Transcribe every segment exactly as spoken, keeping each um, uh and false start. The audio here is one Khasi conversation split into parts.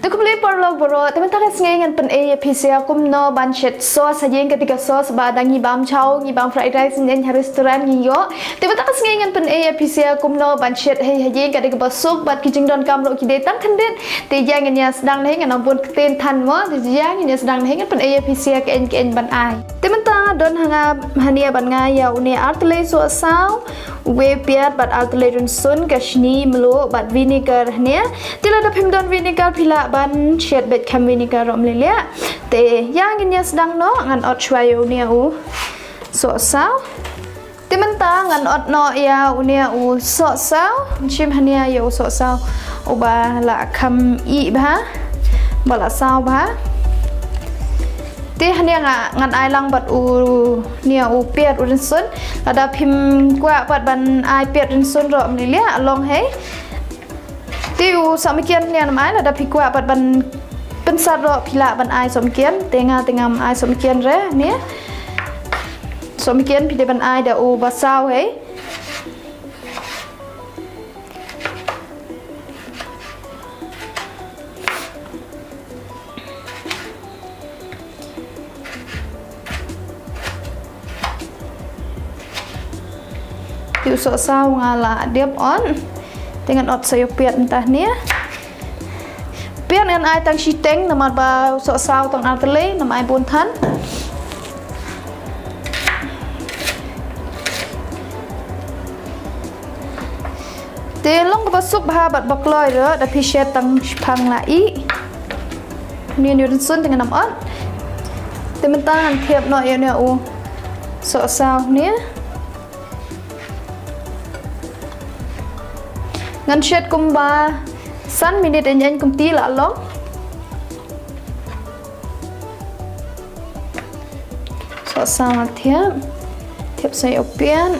Te khublei paralok baroh, te mynta ka sngi ngan pyni ïa phi sha kumno ban shet sauce ha ïing, kata ka sauce ba da ngi bam chow, ngi bam fried rice, ngi ha restaurant ngi ïoh. Te mynta ka sngi ngan pyni ïa phi sha kumno ban shet ha ïing, kata kaba suk bad ki jingdonkam ruh ki dei tang khyndiat. Te ïa ngin ïa sdang ne ngan ong bun ktien than mo, te ïa ngin ïa sdang ne ngan pyni ïa phi sha kaei kaei ban ai. Te mynta don ha nga hangne bad nga ïa une artylli sohsaw, uwei piat bad artylli rynsun, ka shini, mluh bad vinegar hangne. Te lada phim don vinegar phi lah ban shet beit kham vinegar ruh ym lei lei. Te ïa ngin ïa sdang noh, ngan ot shuwa ïa une u sohsaw. Te mynta ngan ot noh ïa une u sohsaw, shim hangne ïa u sohsaw uba la kham ih bha, ba la saw bha. Te hangne nga ngan ai lang bad une u piat u rynsun. Lada phim kwah pat ban ai piat rynsun ruh ym lei lei, long hi. Te u sohmynken ne ngam ai, lada phi kwah pat ban pynsat ruh phi lah ban ai sohmynken, te nga te ngam ai sohmynken re ne. Sohmynken phi dei ban ai da uba saw hi. Te u sohsaw nga la dep ot. Te ngan ot sa ïa u piat mynta hangne. Piat ngan ai tang shiteng namar ba u sohsaw tang artylli, ngam ai bun than. Te long kaba suk bha bad ba kloi ruh, da phi shet tang shiphang la ih. Une u rynsun te ngan ym ot. Te mynta ngan thiap noh ïa une u sohsaw hangne. Ngan shet kumba san minit ïeng ïeng kumta la long. Sohsaw nga thiap. Thiap sa ïa u piat.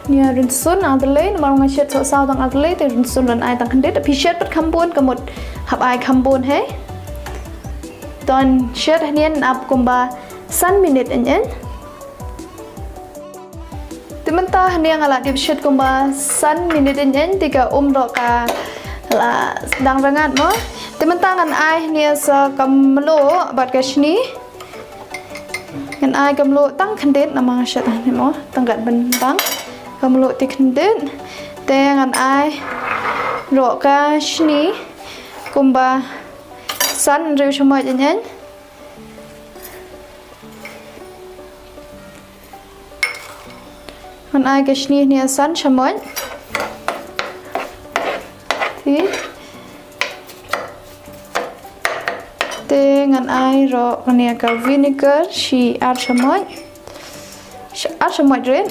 Une u rynsun artylli, namar nga shet sohsaw tang artylli, te rynsun ngan ai tang khyndiat, phi shet pat kham bun, ka mut hap ai kham bun hi. Te ngan shet hangne ap kumba san minit ïeng ïeng. Te mynta hangne nga la dep shet kumba san minit ïeng ïeng, te ka um ruh ka la dang rngat mo. Te mynta ngan ai hangne sa ka mluh bad ka shini. Ngan ai ka mluh tang khyndiat namar nga shet hangne mo, tang kat ban tang. Ka mluh te khyndiat. Te ngan ai ruh ka shini kumba san hynriew shamoit ïeng ïeng. Ngan ai ka shini hangne san shamoit. Te. Te ngan ai ruh kane ka vinegar shi ar shamoit. Shi ar shamoit rit.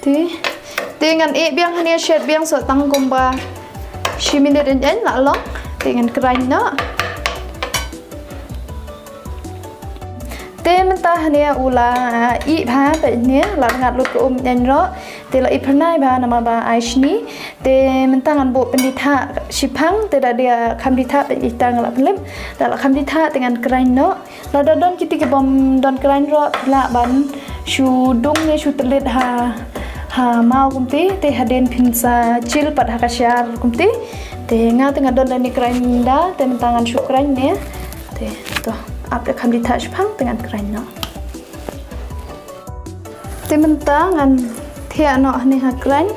Te, te ngan ïeh biang hangne, shet biang sa tang kumba shi minit ïeng ïeng la long. Te ngan grind noh. Te mynta hangne u la ih bha, te hangne la rngat lut ka um ïeng ïeng ruh. Te la ih phyrnai bha namar ba ai shini. Te mynta ngan buh pyndithah shiphang, te da dei kham dithah, te ita nga la pynlip. Da la kham dithah te ngan grind noh. Lada don kiti ki bym don grind ruh, lah ban shu dung ne shu tyllit ha, ha maw kumti, te hadien phin sa jil pat ha ka shiar kumti. Te nga te nga don da ne grind da, te mynta ngan shu grind ne. Te to, ap da kham dithah shiphang te ngan grind noh. Te mynta ngan thiah noh ne ha grind.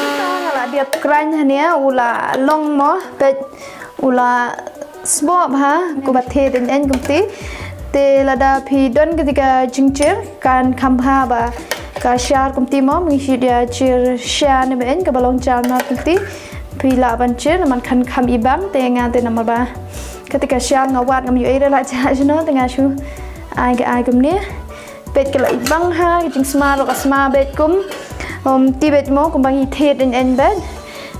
Mynta nga la dep grind hangne, u la long mo, peit u la sboh bha, kumba the dei ïeng kumti. Te lada phi don kati ka jingjir, kan kham bha ba ka shiar kumti mo, mynta shi dei jir shiar ne ba ïeng kaba long jar na kumti. Phi lah ban jir, man kan kham ibang, te nga te namar ba kati ka shiar nga wad ngam ïohi re la jah jino, te nga shu ai ka ai kumne. Peit ka la ibang ha, ka jingsma ruh ka sma beit kum, um, ti beit mo, kumba ngi thied ïeng ïeng beit.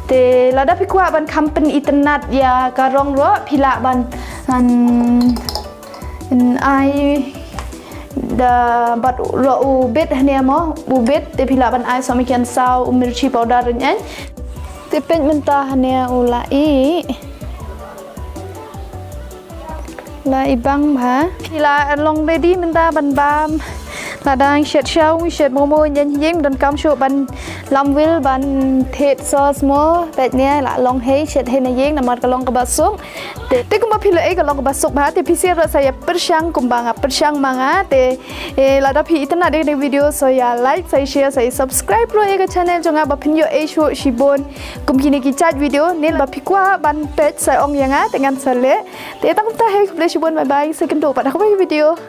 Te lada phi kwah ban kham pynitynnad ïa ka rong ruh, phi lah ban, ban, ban ai da bad ruh u bit hangne mo, u bit, te phi lah ban ai sohmynken saw, u mirchi powder ïeng ïeng. Te peit mynta hangne u la ih. La i bang bha. Phi la long ready mynta ban bam. La dang shet shaw, shet momo, nyen ïing, don kam shuh ban lam wil, ban thied sauce mo. Peit ne, la long hei, shet hei na ïing, namar ka long kaba suk. Te, te kumba phi la ei ka long kaba suk bha, te phi sngewthuh sa ïa pyrshang kumba nga pyrshang ma nga, te, eh, lada phi itynnad ïa kane ka video, sa ïa like, sa ïa share, sa ïa subscribe ruh ïa ka channel jong nga ba phin ïoh ei shuh shibun kum kine ki jait video, ne ba phi kwah ban peit sa ong ïa nga, te ngan sa leh. Te tang kumta hei, khublei shibun, bye bye, sa ïakynduh pat ha kawei ka video.